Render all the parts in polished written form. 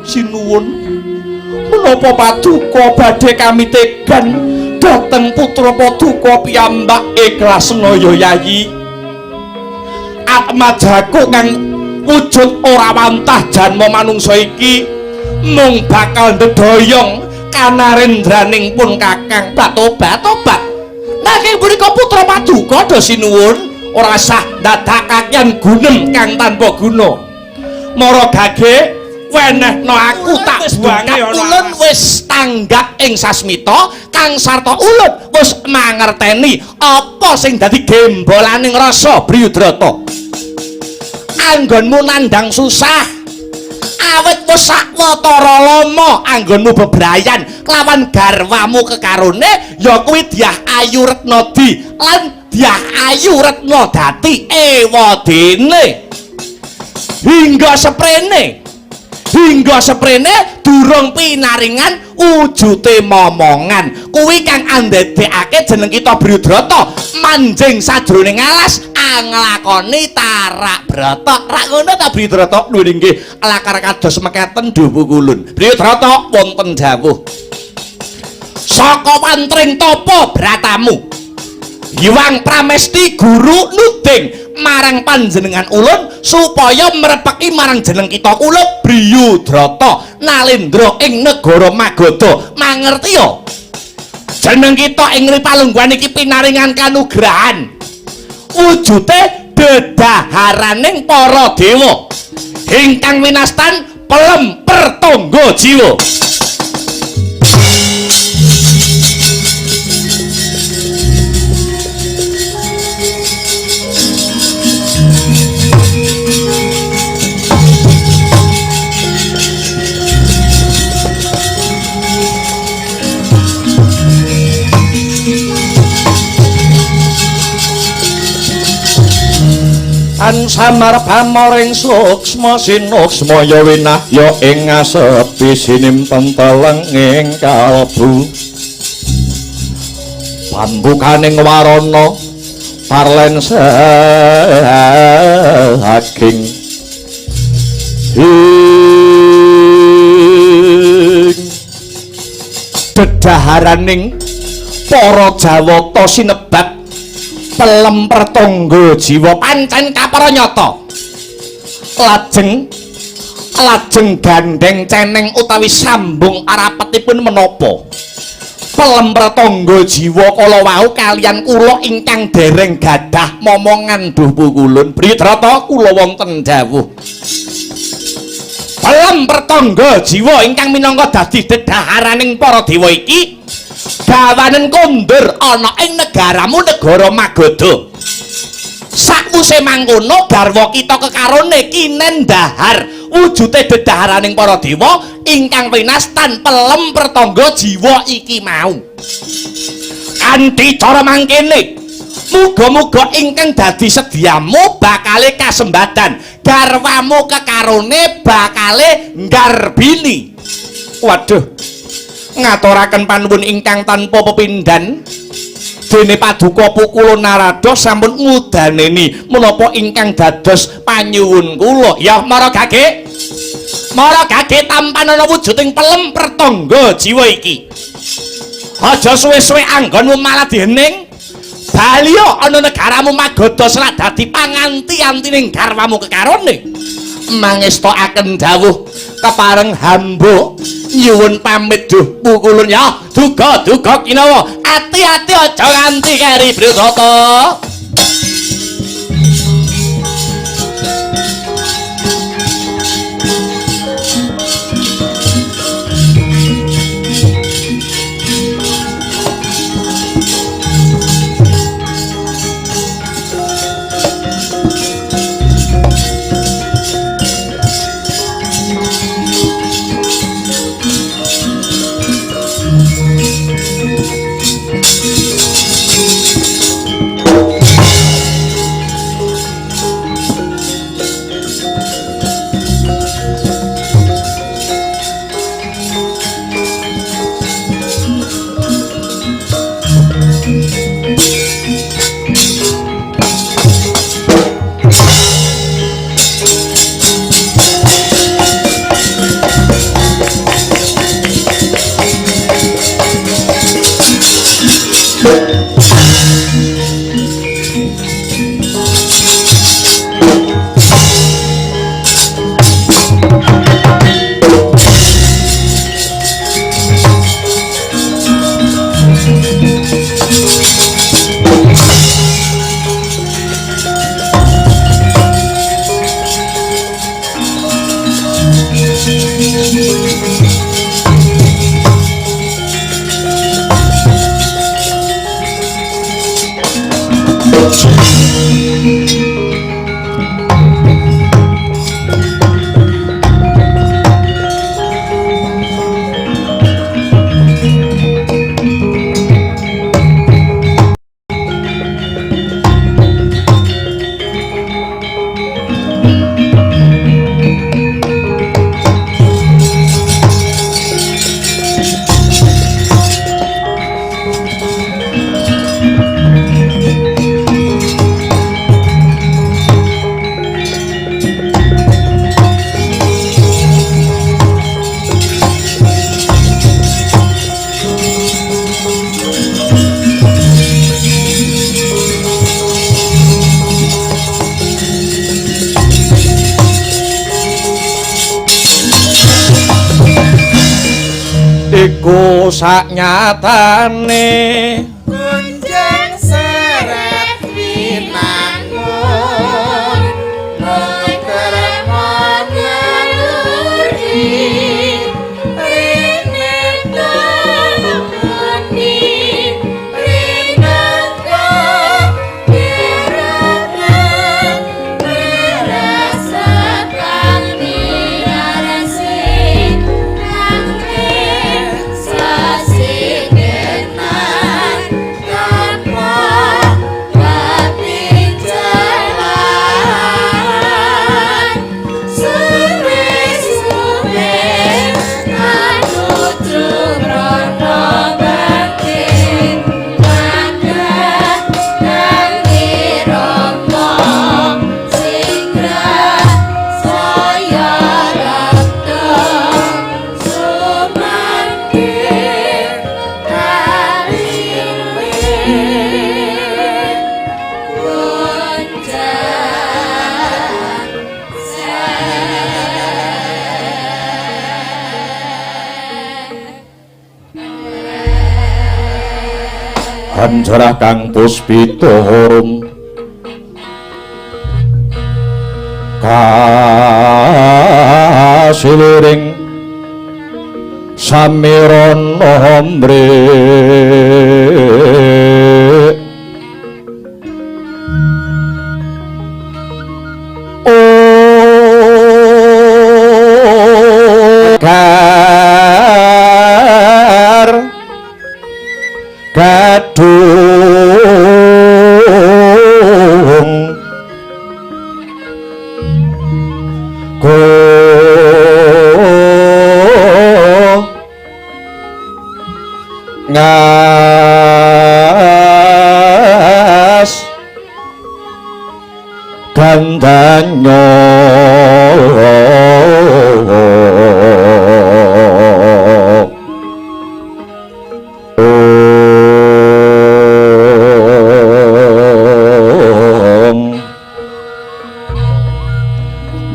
Sinuwun, menapa paduka badhe kamitegan dhateng putra paduka piyambak ikhlasna ya Yayi. Atmajaku kang wujud ora wantah janma manungsa iki mung bakal ndedoyong kanarendraning pun Kakang. Tobat tobat. Nanging punika putra paduka do sinuwun ora sah ndadakaken gunem kang tanpa guna. Mara gage wenehno aku tak buange ulun wis tanggap ing sasmita kang sarta ulun wis mangerteni apa sing dadi gembolaning rasa Briyudrata. Anggonmu nandhang susah awit wis sawetara lama anggonmu bebrayan kelawan garwamu kekarone ya kuwi Dyah Ayu Retnadi lan Dyah Ayu Retnadati ewadene hingga seprene durung pinaringan wujute momongan kuwi kang andadekake jeneng kita Briyudrata manjing sajroning alas nglakoni tarak brata. Rak ngono ta Briyudrata? Lho nggih, lakar kados mekaten dupukulun. Briyudrata wonten dawuh saka wantring tapa bratamu Hyang Pramesti guru nuding marang panjenengan ulun supaya mrepeki marang jeneng kita kula Briyudrata nalendra ing negara Magadha. Mangertiya jeneng kita ing palungguhan iki pinaringan kanugrahan wujute dedaharaning para dewa ingkang winastan pelem pertangga jiwa. An samar pamoring suksma sinuksma ya winahya ing asepi sinimpen telenging kalbu pambukaning warana parlen saking ing dedaharaning para Jawata sinebat pelem pertangga jiwa pancen kapara nyata. Lajeng gandeng ceneng utawi sambung arapetipun menapa pelem pertangga jiwa kala wau kaliyan kula ingkang dereng gadah momongan duh pukulun. Briyudrata kula wonten dawuh pelem pertangga jiwa ingkang minangka dadi dedaharaning para dewa iki gawanen kondur ana ing negaramu negara Magadha. Sakwuse mangkono garwa kita kekarone kinen dahar wujute dedaharaning para dewa ingkang winastan pelem pertangga jiwa iki mau. Kanthi cara mangkene muga-muga ingkang dadi sedyamu bakale kasembadan garwamu kekarone bakale nggarbini. Waduh, ngaturaken panuwun ingkang tanpa pepindhan dene paduka Pukulun Narada sampun ngudaneni menapa ingkang dados panyuwun kula. Ya mara gage, mara gage tampanana wujuding pelem pertangga jiwa iki. Aja suwe-suwe anggonmu malah dihening. Baliya ana negaramu Magadha selak dadi panganti-antining garwamu kekarone. Mangestokaken dawuh kepareng hamba nyuwun pamit duh Pukulun ya. Duga duga kinawa ati-ati aja nganti keri Briyudrata. Iku saknyatane Gunjing seret winangun Mengkerma naluri Rene temuni Rinangka Kirana Merasakan niarasi Nanging sasigenan Tanpa pati jalan Suwe-suwe Anuju krono batin Maka nang rama Sigra saya rekta Sumangkir kaliwir Gunjang Hanjarah kang puspita harum kasiliring samirana mrik Gar gadung go ngas gandanyo Ong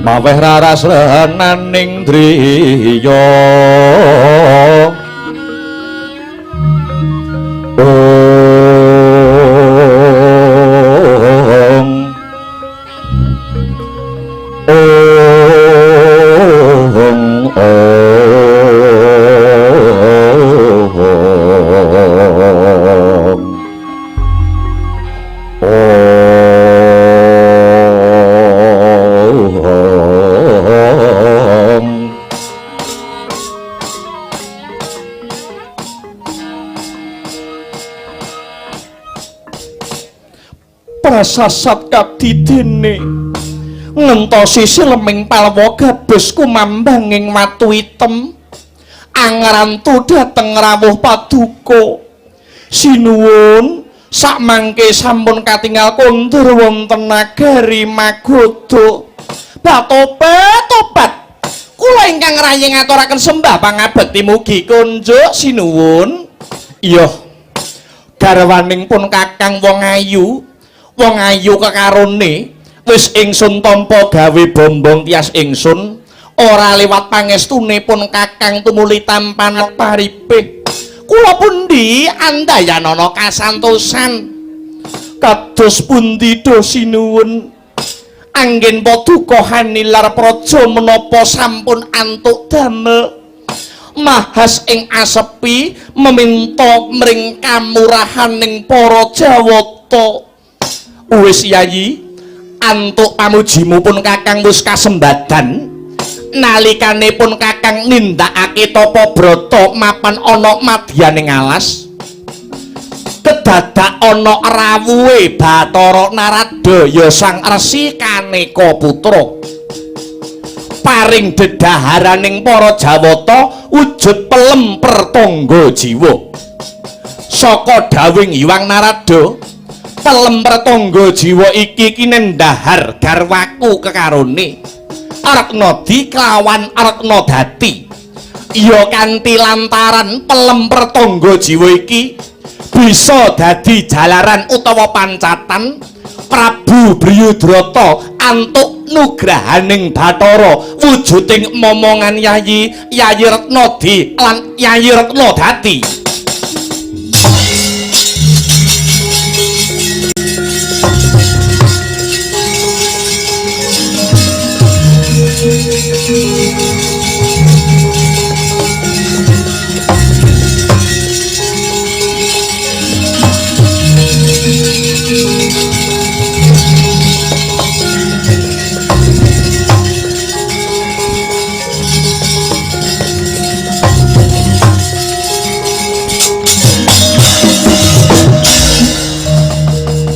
maweh raras renaning driya Ong Ong Ong Ong Prasasat kadidene ngentosi sileming palwa gabus kumambanging watu item angrantu dhateng rawuh paduka. Sinuwun sakmangke sampun katingal kondur wonten nagari Magadha. Batobat tobat kula ingkang rayi ngaturaken sembah pangabekti mugi kunjuk sinuwun. Iya garwaning pun kakang wong ayu, wong ayu kekarone wis ingsun tampa gawe bombong tias ingsun ora liwat pangestune pun kakang tumuli tampan paripih. Kula pundi andayanana kasantosan kados pundi do sinuwun anggen paduka hanilar praja menapa sampun antuk damel mahas ing asepi meminta mring kamurahaning para Jawata. Wis yayi antuk pamujimu pun kakang wis kasembadan nalikane pun kakang nindakake tapa brata mapan ana madyaning alas kedadak ana rawuhe Bathara Narada ya Sang Resi Kaneka Putra paring dedaharaning para Jawata wujud pelem pertangga jiwa. Saka dawuhing Hyang Narada pelem pertangga jiwa iki kinendahar garwaku kekarone Rekna di kelawan Rekna dadi. Ya kanthi lantaran pelem pertangga jiwa iki bisa dadi jalaran utawa pancatan Prabu Briyudrata antuk Nugrahaning Bathara wujuding momongan Yayi, Yayi Retnadi lan Yayi Retnadadi.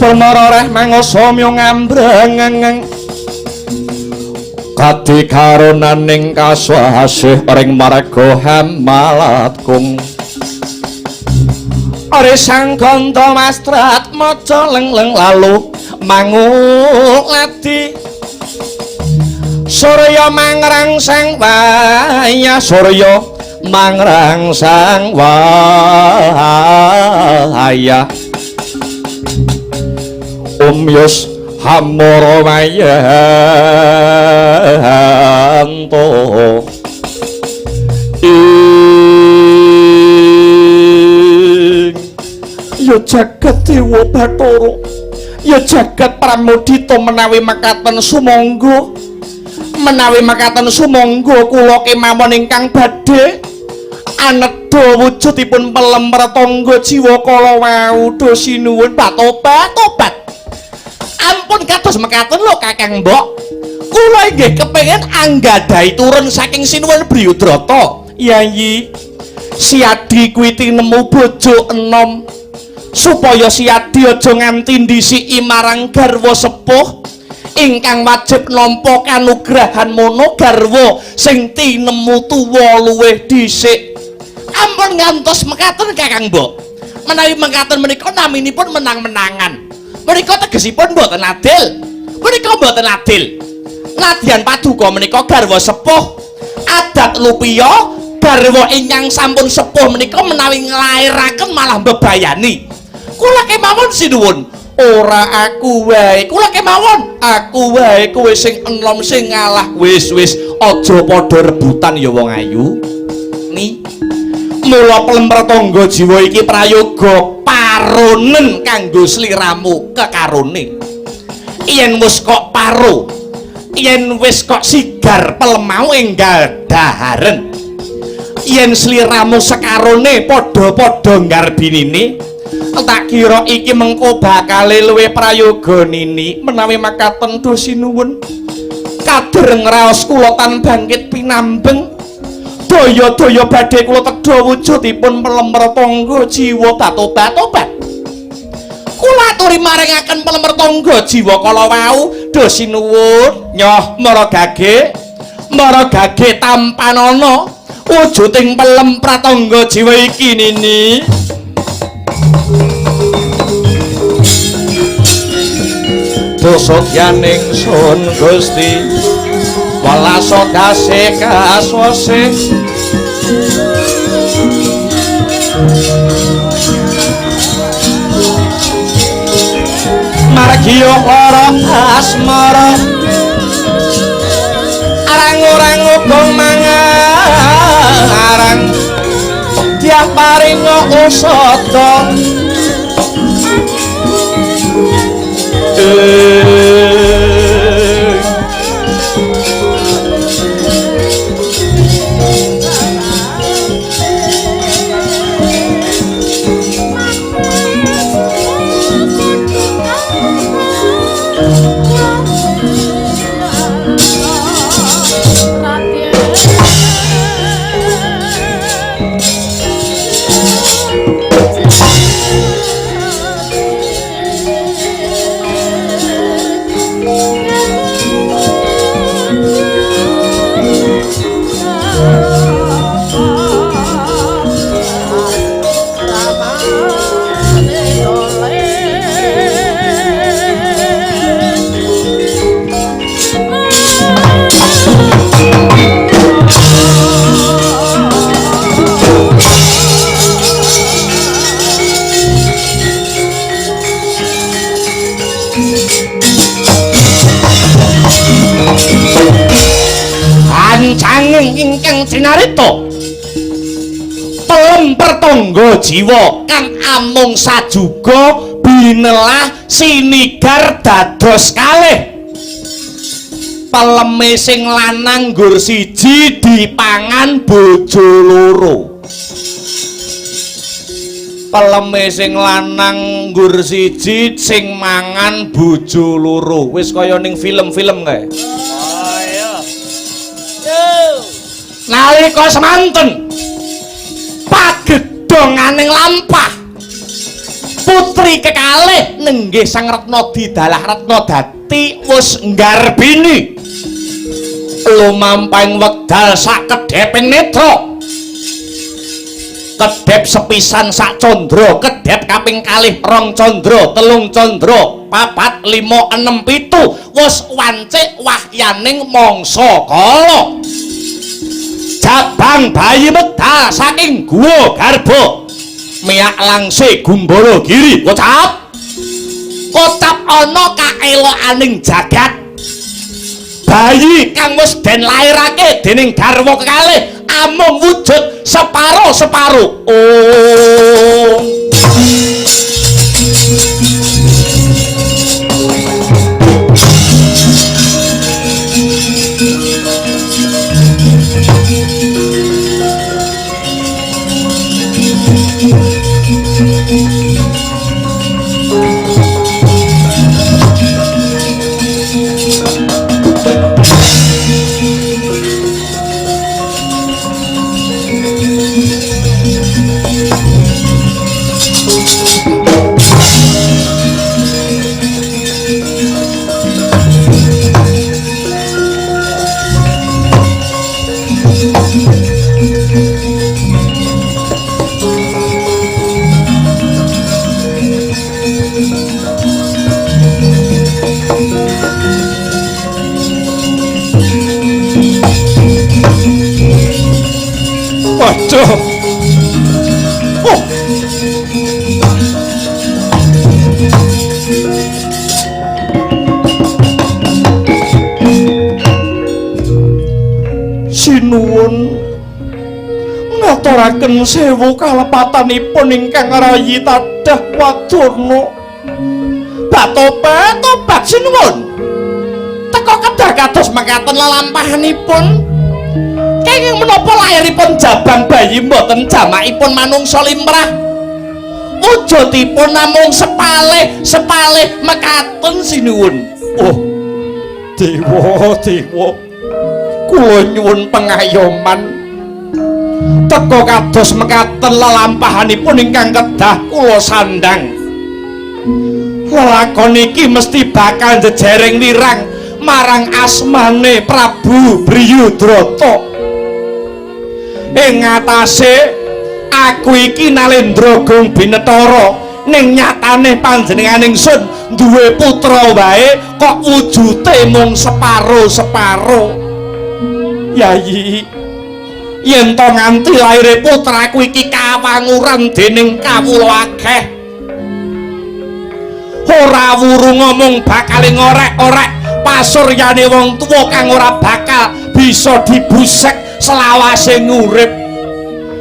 Permara reh mangasa myo ngambreng kadi karonaning kaswasih ring marga Hamalatkum. Ore sang ganda mastrat maca leng-leng lalu manguladi surya mangrangsang waya surya mangrangsang waya umyus hamara wayanto ing ya jagat dewa Bathara ya jagat pramudita menawi mekaten sumangga menawi mekaten sumangga kula kemawon ingkang badhe anedha wujudipun pelem pratangga jiwa kala wau do sinuwun patobat-tobat. Ampun kados mekaten lho Kakang Mbok. Kula inggih kepengin anggadhahi turun saking Sinuwun Briyudrata. Yayi, Siadi kuwi tinemu bojo enom supaya Siadi aja nganti ndhisiki marang garwa sepuh ingkang wajib nampa kanugrahan mono garwa sing tinemu tuwa luwih dhisik. Ampun ngantos mekaten Kakang Mbok. Menawi mekaten menika naminipun menang-menangan. Menika tegesipun mboten adil. Menika mboten adil. Nadyan paduka menika garwa sepuh adat lupiya garwa ingkang sampun sepuh menika menawi nglairaken malah mbebayani. Kula kemawon sinuwun, ora aku wae. Kula kemawon, aku wae kowe sing enom sing ngalah. Wis wis aja padha rebutan ya wong ayu. Ni mula pelem pratangga jiwa iki prayoga paronen kanggo sliramu kekarone. Yen wis kok paro, yen wis kok sigar pelem mau enggal daharen. Yen sliramu sekarone padha-padha nggarbinine, tak kira iki mengko bakale luwih prayoga nini. Menawi makaten do sinuwun, kader ngraos kula tan bangkit pinambeng. Daya-daya badhe kula tedha wujudipun pelem pratangga jiwa batobat-tobat. Kula aturi maringaken pelem pratangga jiwa kala wau do sinuwun nyoh mara gage tampanana wujuding pelem pratangga jiwa iki nini. Dosa tyaning sun Gusti welas dase kaswase margi lara asmara arang-orang obong mangarang tiap paringa usada. ingkang cinarita pelem pertangga jiwa kang amung sajuga binelah sinigar dados kalih. Peleme sing lanang nggur siji dipangan bojo loro. Peleme sing lanang nggur siji sing mangan bojo loro. Wis kaya ning film-film kae. Oh iya. Nalika semanten pagedhonganing lampah putri kekalih nenggih Sang Retna didalah Retna dadi wis nggarbini lumampahing wekdal sakedheping netra. Kedhep sepisan sak candra, kedhep kaping kalih rong candra, telung candra, papat, lima, enem, pitu wis wancik wahyaning mangsa kala. Jabang bayi medal saking guwa garba miyak langse gumbara giri kocap kocap ana kaelokaning jagat. Bayi kang wis den lairake dening garwa kekalih amung wujud separo-separo. Oh. Waduh. Oh. Sinuwun ngaturaken sewu kalepatanipun ingkang rayi tadah wadana. Batobat tobat sinuwun. Teka kedah kados mekaten lelampahanipun. Kenging menapa lairipun jabang bayi mboten jamakipun manungsa limrah. Wujudipun namung sepalih-sepalih mekaten sinuwun. Oh. Dewa, dewa. Kula nyuwun pengayoman. Teka kados mekaten lelampahanipun ingkang kedah kula sandhang. Lelakon iki mesti bakal jejereng wirang marang asmane Prabu Briyudrata. Ing ngatasé aku iki Nalendra Gong Binetara, ning nyatane panjenengan ingsun duwe putra wae kok wujute mung separo-separo. Yayi, yen to nganti laire putraku iki kawanguran dening kawula akeh, ora wuru ngomong bakal ngorek-orek pasuryane wong tuwa kang ora bakal bisa dibusek selawase ngurip.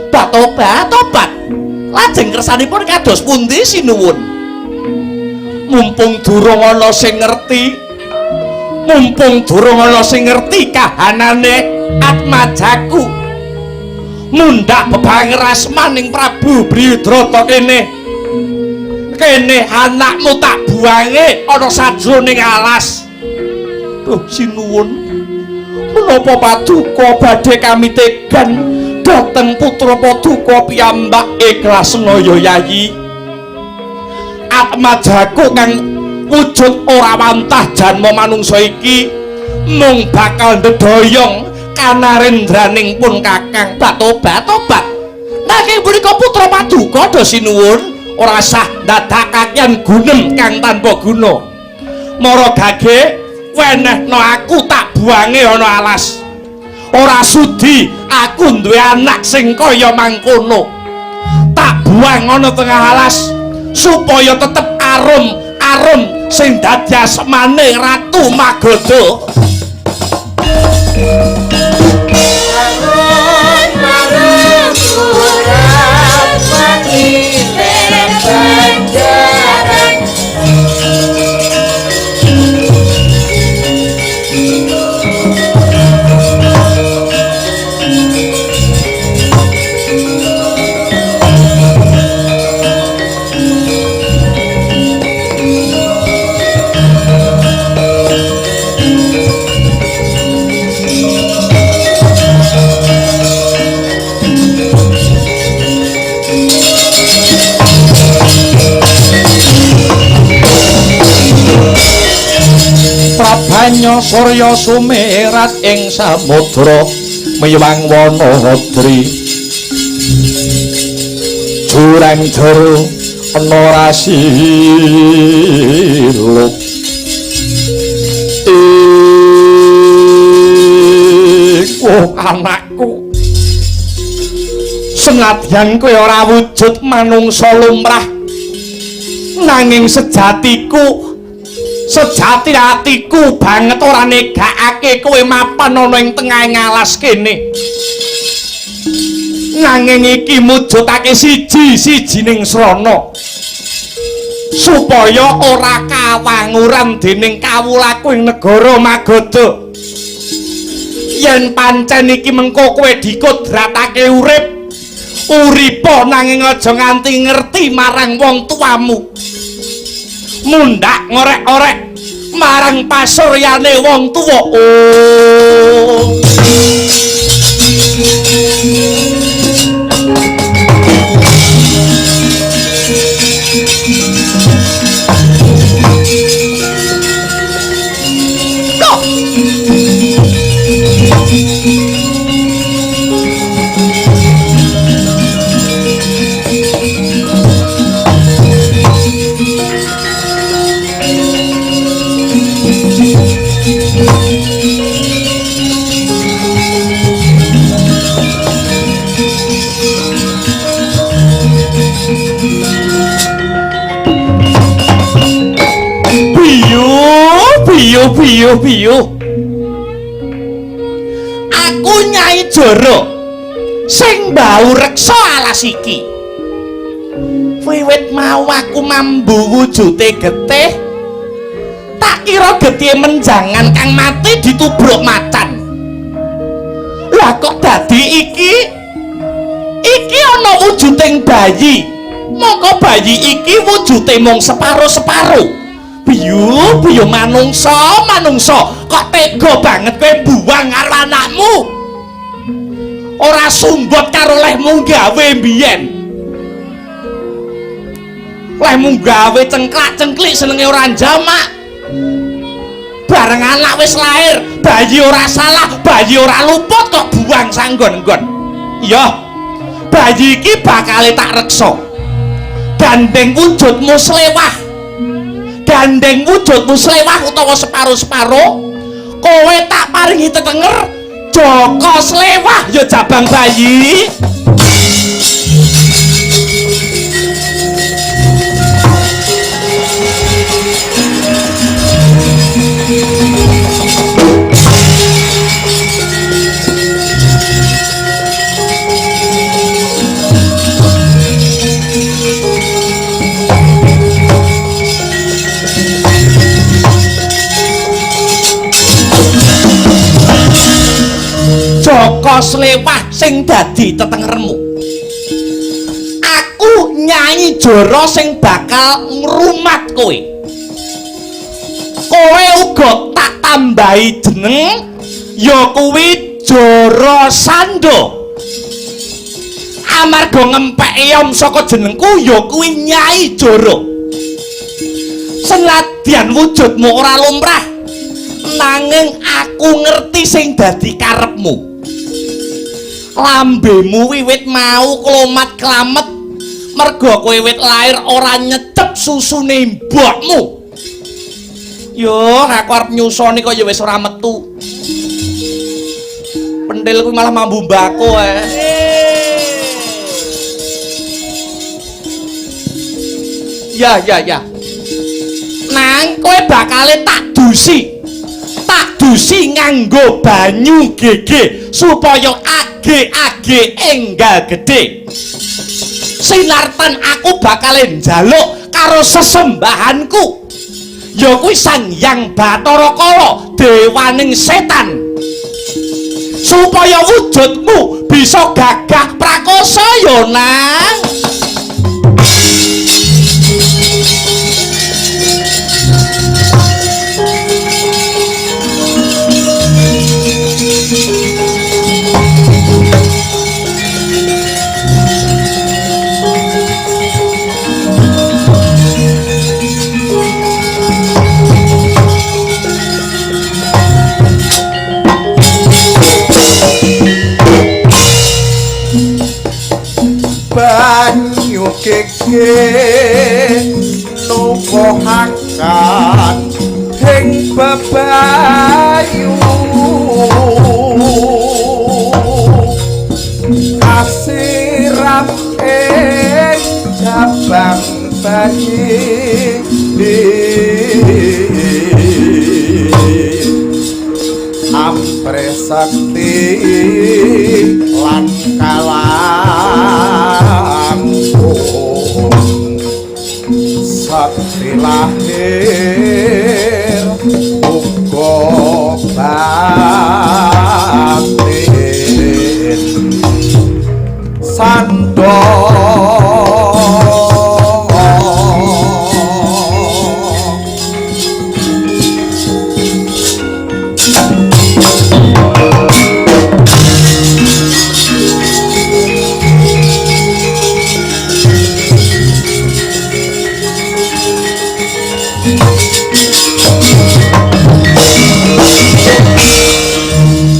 Batobat tobat. Lajeng kersanipun kados pundi sinuwun? Mumpung durung ana sing ngerti, mumpung durung ana sing ngerti kahanane atmajaku, mundhak bebangrasmaning Prabu Briyudrata kene. Kene anakmu tak buange ana sajroning alas. Duh sinuwun, menapa paduka badhe kamitegan dhateng putra paduka piyambak ikhlasna ya Yayi? Atmajaku kang wujud ora wantah janma manungsa iki mung bakal ndedhoyong kanarendraning pun Kakang. Batobat tobat. Nanging punika putra paduka do sinuwun ora sah ndadakaken gunem kang tanpa guna. Mara gage wenehno aku tak buange ana alas. Ora sudi aku duwe anak sing kaya mangkono. Tak buang ana tengah alas supaya tetep arum-arum sing dadi asmane Ratu Magadha. Arum. Candra surya sumirat ing samudra miwang wanadri jurang jero ana rasiluk iku anakku senadyan kowe ora wujud manungsa lumrah nanging sejatiku sejati atiku banget ora negakake kowe mapan ana ing tengahing alas kene nanging iki mujudake siji-sijining srana supaya ora kawanguran dening kawulaku ing negara Magadha. Yen pancen iki mengko kowe dikodratake urip uripa nanging aja nganti ngerti marang wong tuamu, mundhak ngorek-orek marang pasuryane wong tuwa. Oh. Biyo biyo biyo, aku Nyai Joro sing mbau reksa alas iki. Wiwit mau aku mambu wujude getih, tak kira getih menjangan kang mati ditubruk macan. Lah kok dadi iki? Iki ana wujuding bayi. Mongko bayi iki wujude mung separo-separo. Biyu, biyu manungsa, manungsa, kok tega banget kowe buang karo anakmu. Ora sumbot karo lehmu gawe mbiyen. Lehmu gawe cengklak-cengklik senenge ora njamak. Bareng anak wis lahir, bayi ora salah, bayi ora luput kok buang sanggon-nggon. Iya, bayi iki bakale tak reksa. Gandeng wujudmu slewah. Gandeng wujudmu slewah utawa separo-separo, kowe tak paringi tetenger Joko Slewah ya jabang bayi. Joko Slewah sing dadi tetengermu. Aku Nyai Joro sing bakal ngrumat kowe. Kowe uga tak tambahi jeneng ya kuwi Joro Sando. Amarga ngempeki om saka jenengku ya kuwi Nyai Joro. Senadyan wujudmu ora lumrah, nanging aku ngerti sing dadi karepmu. Lambemu wiwit mau klomat klamet merga kowe wit lahir ora nyecep susune mbokmu. Yo, aku arep nyusoni kok ya wis ora metu. Pentil kuwi malah mambu mbako ae. Ya ya ya. Nang kowe bakale tak dusi. Tak dusi nganggo banyu gege supaya age-age enggal gedhe. Sinartan aku bakal njaluk karo sesembahanku. Ya kuwi Sang Hyang Bathara Kala, dewaning setan. Supaya wujudmu bisa gagah prakosa ya, Nang. Banyu keke nuwuhaken ing bebayu kasiram ing jabang bayi ampre sakti lan kalangkung sakti lahir uga batin sandha.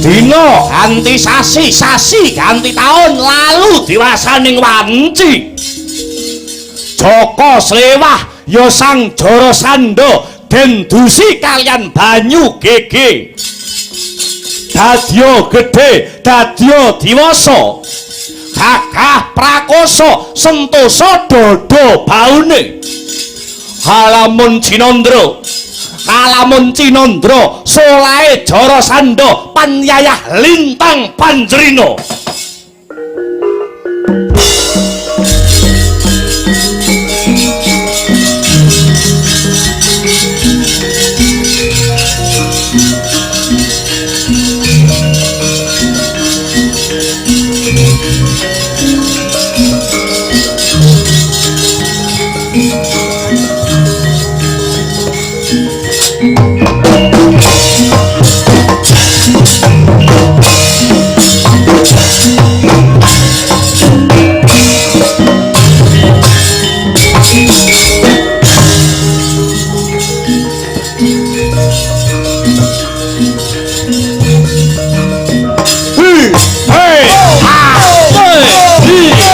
Dina ganti sasi, sasi ganti taun, lalu diwasaning wanci. Jaka Slewah ya Sang Jarasandha den dusi kaliyan banyu gege. Dadya gedhe, dadya diwasa. Gagah prakosa, sentosa dada baune. Halamun Cinandra, kalamun Cinandra, solahe Jarasandha panyayah lintang panjrina. Hey, ha, hey, hi.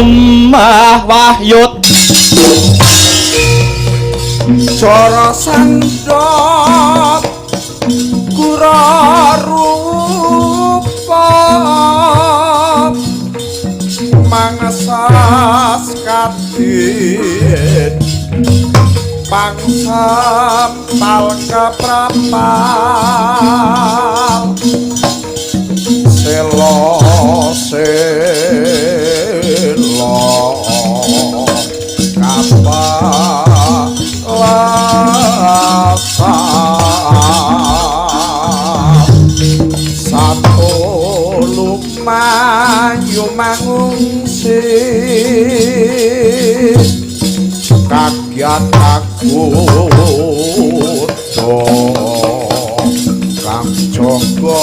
Omah Wahyut Jara sandhot kura rupa mangesas kadit pangsampal keprapal selo selo kapalasan satu lumayu mangungsi kagiat aku kang jaga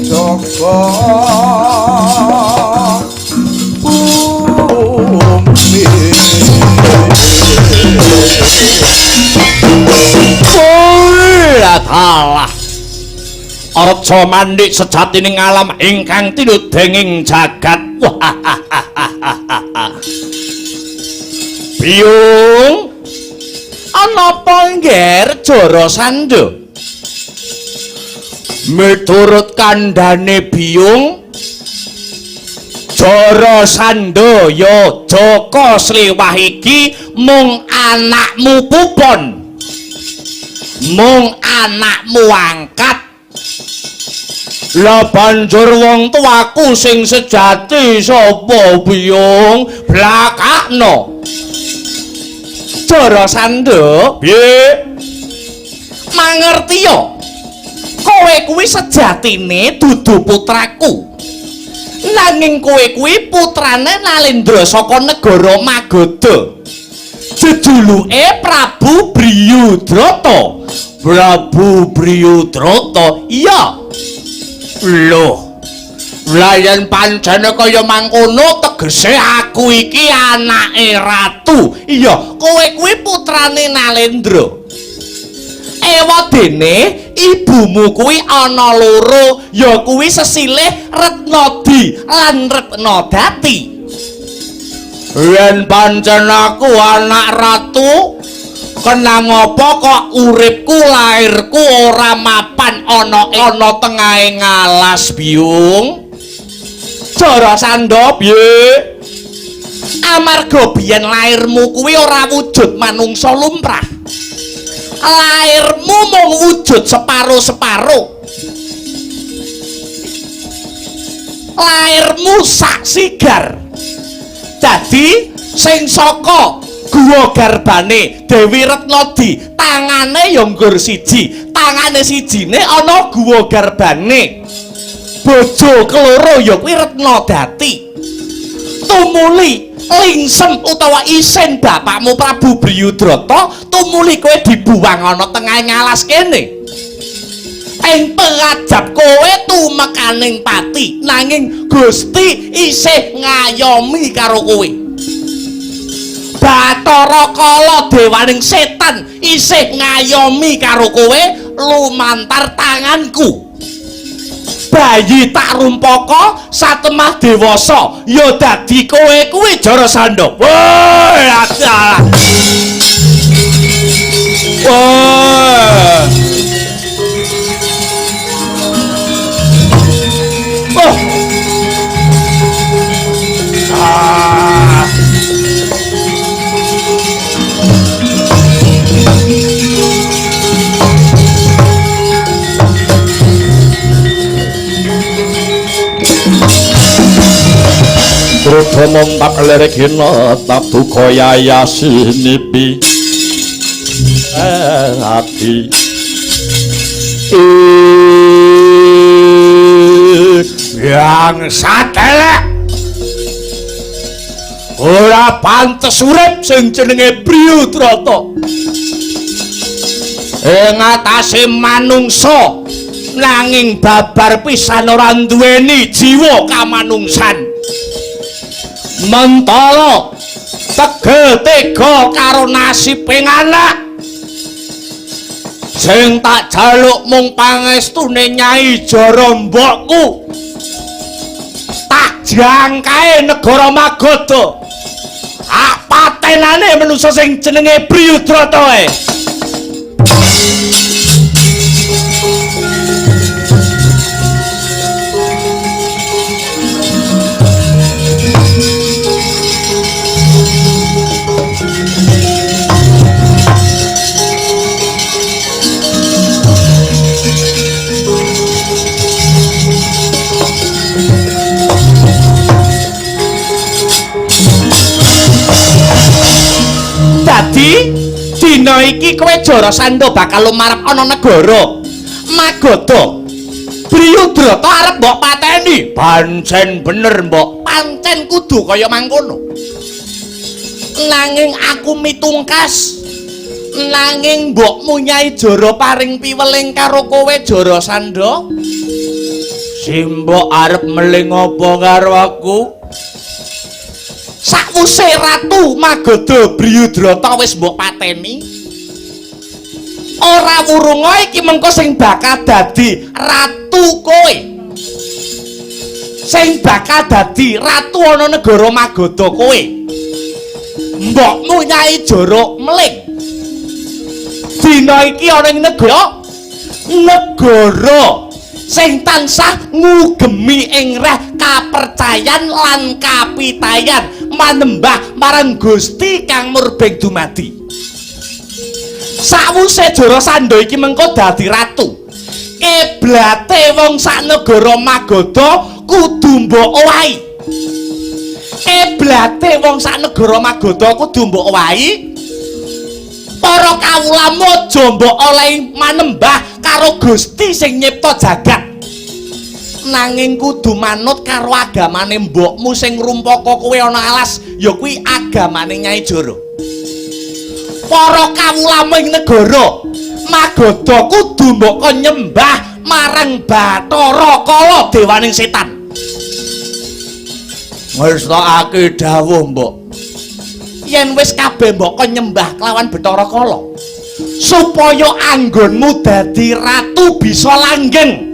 jaga bumi. Dalah Arja mandik sejatining alam ingkang tinudenging jagat. Biyung, ana apa ngger Jarasandha? Miturut kandhane Biyung, Jarasandha ya Jaka Sliwah iki mung anakmu pupon, mung anakmu angkat. Lah banjur wong tuaku sing sejati sapa Biyung? Blakakno. Jarasandha, piye? Mangerti ya? Kowe kuwi sejatine dudu putraku. Nanging kowe kuwi putrane Nalendra saka negara Magadha. Jejuluke Prabu Briyudrata. Prabu Briyudrata? Iya. Loh, lah yen pancene kaya mangkono tegese aku iki anake ratu. Iya, kowe kuwi putrane Nalendra. Ewa dene ibumu kuwi ana loro, ya kuwi sesilih Retnadi lan Retnadati. Yen pancen aku anak ratu, kenang apa kok uripku lairku ora mapan ana ana tengahe ngalas Biyung? Jarasandha piye? Amarga biyen lairmu kuwi ora wujud manungsa lumrah. Lairmu mung wujud separo-separo. Lairmu sak sigar. Dadi sing saka guwa garbane Dewi Retnadi tangane ya nggur siji, tangane sijine ana guwa garbane. Bojo keloro ya kuwi Retnadati. Tumuli lingsem utawa isin bapakmu Prabu Briyudrata, tumuli kowe dibuwang ana tengah ngalas kene. Ing pengajap kowe tumekaning pati, nanging Gusti isih ngayomi karo kowe. Bathara Kala dewaning setan isih ngayomi karo kowe lumantar tanganku. Bayi tak rumpaka satemah dewasa ya dadi kowe kuwi Jarasandha. Wah, alah. Wah. Oh. Ah. Rudha montak lirik hina tabduka yayasinipi ati yang satelek ora pantes urip sing jenenge Briyudrata ing atase manungsa nanging babar pisan ora duweni jiwa kamanungsan. Mentala tegel tega karo nasibing anak sing tak jaluk mung pangestune Nyai Jara mbokku, tak jangkae negara Magadha. Ah, patenane manusa sing jenenge Briyudrata ae. Dadi dina iki kowe Jarasandha bakal lumarep ana negara Magadha. Briyudrata arep mbok pateni. Pancen bener, Mbok. Pancen kudu kaya mangkono. Nanging aku mitungkas. Nanging mbokmu Nyai Jara paring piweling karo kowe Jarasandha. Simbok arep meling apa karo aku? Sakwuse Ratu Magadha Briyudrata wis mbok pateni, ora wurunga iki mengko sing bakal dadi ratu kowe. Sing bakal dadi ratu ana negara Magadha kowe. Mbokmu Nyai Jara meling. Dina iki ana ing negara sing tansah ngugemi ing reh kapercayan lan kapitayan manembah marang Gusti Kang Murbeng Dumadi. Sawuse Jarasandha iki mengko dadi ratu, kiblate wong sak negara Magadha kudu mbok owahi. Kiblate wong sak negara Magadha kudu mbok owahi. Para kawula aja mbok olehi manembah karo Gusti sing nyipta jagat. Nanging kudu manut karo agamane mbokmu sing ngrumpaka kowe ana alas, ya kuwi agamane Nyai Jara. Para kawula ing negara Magadha kudu mbok kon nyembah marang Bathara Kala dewaning setan. Ngersakake dawuh, Mbok. Yen wis kabeh mbok kon nyembah kelawan Bathara Kala, supaya anggonmu dadi ratu bisa langgeng.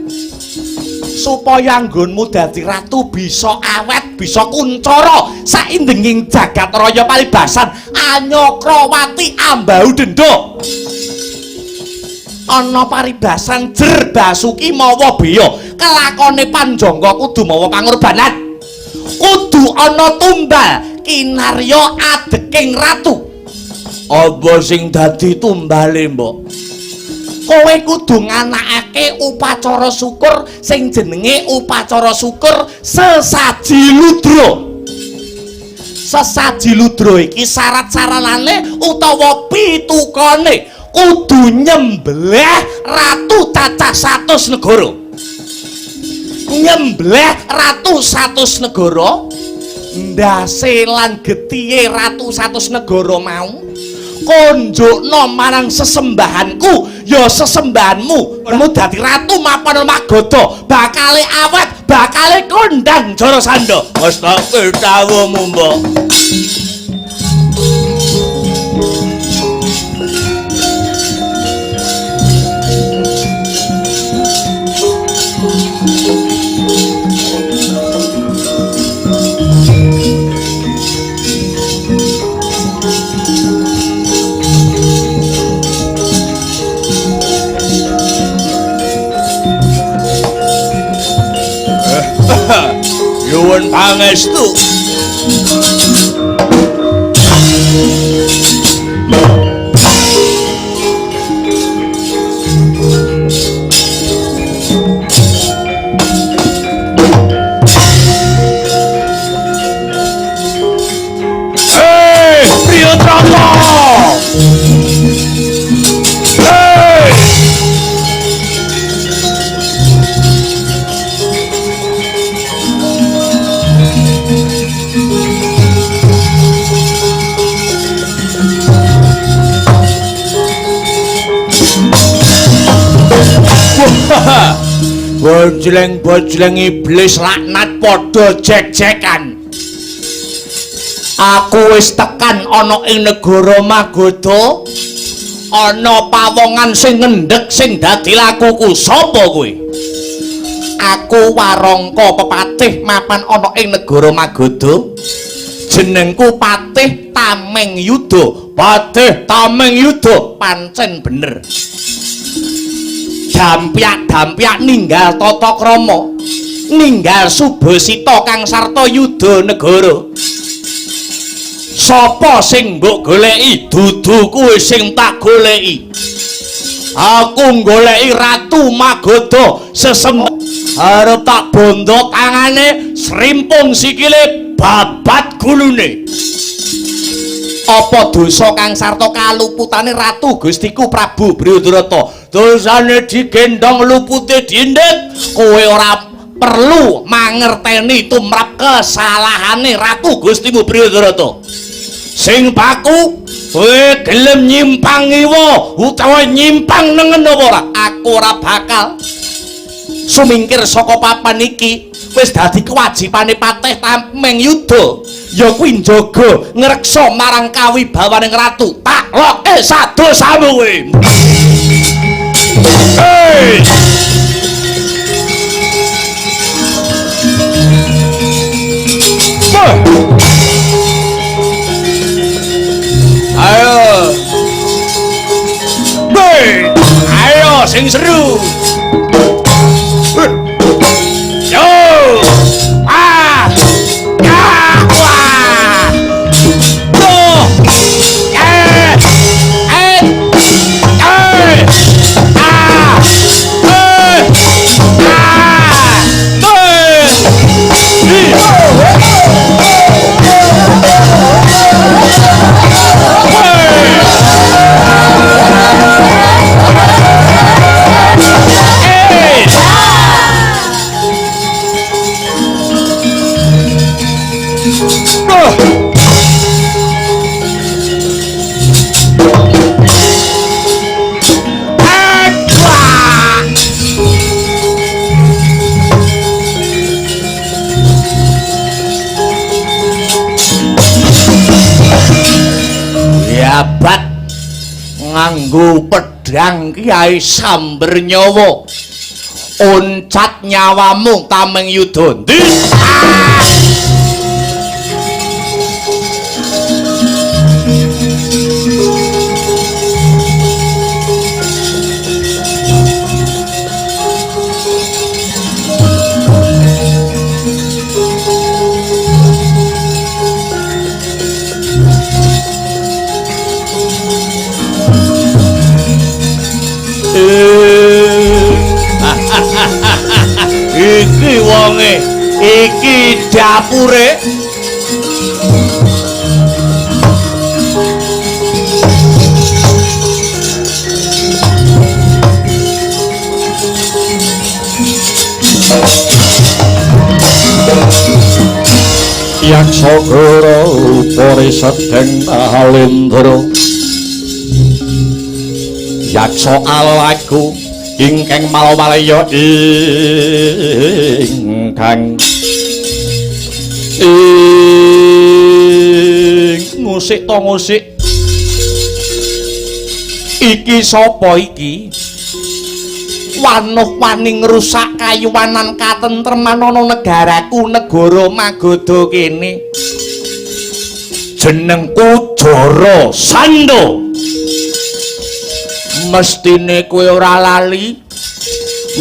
Supaya anggonmu dadi ratu bisa awet, bisa kuncara saindenging jagat raya palibasan Anyakrawati ambau denda. Ana paribasan jer basuki mawa beya, kelakone panjangka kudu mawa pangorbanan. Kudu ana tumbal kinarya adeking ratu. Apa sing dadi tumbale, Mbok? Kowe kudu nganakake upacara syukur sing jenenge upacara syukur sesaji ludra. Sesaji ludra iki syarat-saranane utawa pitukane kudu nyembelih ratu cacah 100 negara. Nyembelih ratu 100 negara, ndase lan getihe ratu 100 negara mau konjukno marang sesembahanku ya sesembahanmu. Mu dadi ratu mapan Magadha, bakale awet, bakale kondang Jarasandha. Ngestoke dawuhmu, Mbok. Nyuwun pangestu. Hei, Priyudrata! Hei! Bojleng-bojleng iblis laknat padha jek-jekan. Aku wis tekan ana ing negara Magadha. Ana pawongan sing ngendhek sing dadi lakuku. Sapa kowe? Aku Warangka pepatih mapan ana ing negara Magadha. Jenengku Patih Tameng Yuda. Patih Tameng Yuda pancen bener. Dampyak-dampyak ninggal tata krama, ninggal subasita kang sarta yuda negara. Sapa sing mbok goleki? Dudu kuwi sing tak goleki. Aku goleki Ratu Magadha sesem arep tak bondo tangane, srimpung sikile, babat gulune. Apa dosa kang sarta kaluputane Ratu Gustiku Prabu Brihadratha? Dosane digendhong lupute dindit. Kowe ora perlu mangerteni tumrap kesalahane Ratu Gustimu Brihadratha. Sing baku kowe gelem nyimpang ngiwa utawa nyimpang nengen apa ora? Aku ora bakal sumingkir saka papan iki. Wis dadi kewajibane Patih Tameng Yuda ya kuwi njaga ngreksa marang kawibawaning ratu. Tak loke sadosamu kowe. Hey! Ayo. Hey! Ayo sing seru. Yo! Ah! Ya! Wah! Yo! Eh! Eh! Eh! Ah! Eh! Ah! Eh! Hi! Hey! Yabat nganggo pedhang Kyai Samber Nyawa. Oncat nyawamu Tameng Yuda. Ndi? Ah! Iki wonge, iki dapure. Yaksagara upari sedeng alindra Yaksa alaku ingkang malawalaya ingkang ing ngusik to ngusik. Iki sapa iki? Wanuh wani ngrusak kayuwanan katentreman ana negaraku negara Magadha kene. Jenengku Jara Sandha. Mestine kowe ora lali,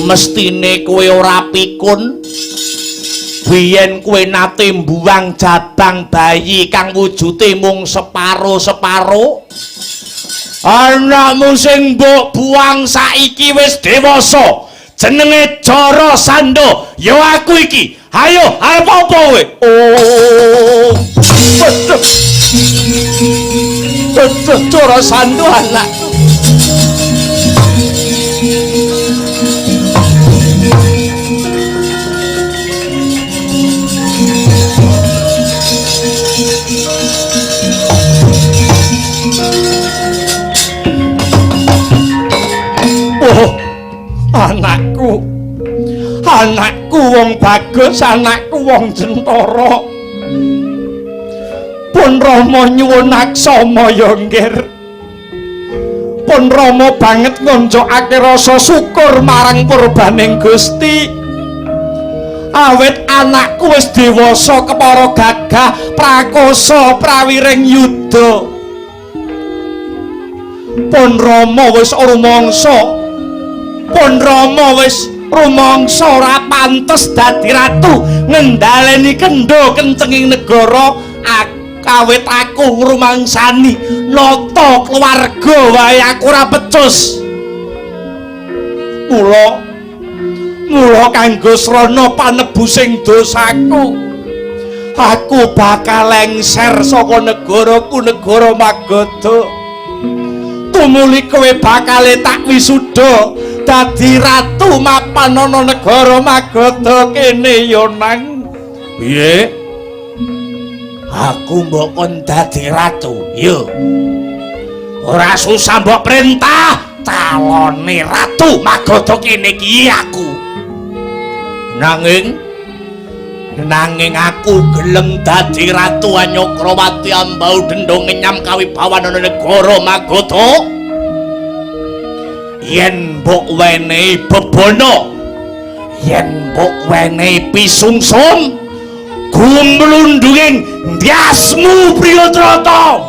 mestine kowe ora pikun. Biyen kowe nate mbuwang jabang bayi kang wujude mung separo-separo. Anakmu sing mbok buang saiki wis dewasa, jenenge Jara Sandha. Ya aku iki. Hayo, arep apa kowe? Oh. Waduh. Waduh, Jara Sandha anakku. Oh, anakku, anakku wong bagus, anakku wong jentara. Pun Rama nyuwun aksama ya nggir. Pun Rama banget ngonjokake rasa syukur marang purbaning Gusti. Awit anakku wis dewasa kepara gagah prakosa prawiring yuda. Pun Rama wis rumangsa. Pun Rama wis rumangsa ora pantes dadi ratu ngendhaleni kendho kencenging negara. Awit aku ngrumangsani nata keluarga wae aku ora pecus. Mula kanggo srana panebusing dosaku, aku bakal lengser saka negaraku, negara Magadha. Tumuli kowe bakal tak wisuda dadi ratu mapan ana negara Magadha kene ya nang. Piye? Aku mbok kon dadi ratu? Yo. Ora susah mbok perintah, calone ratu Magadha kene iki aku. Nanging aku gelem dadi ratu Anyakrawati ambau dendha ngenyam kawibawan ana negara Magadha. Yen mbok wenehi bebana, yen mbok wenehi pisungsung, gumlundunging ndasmu Priyatrata.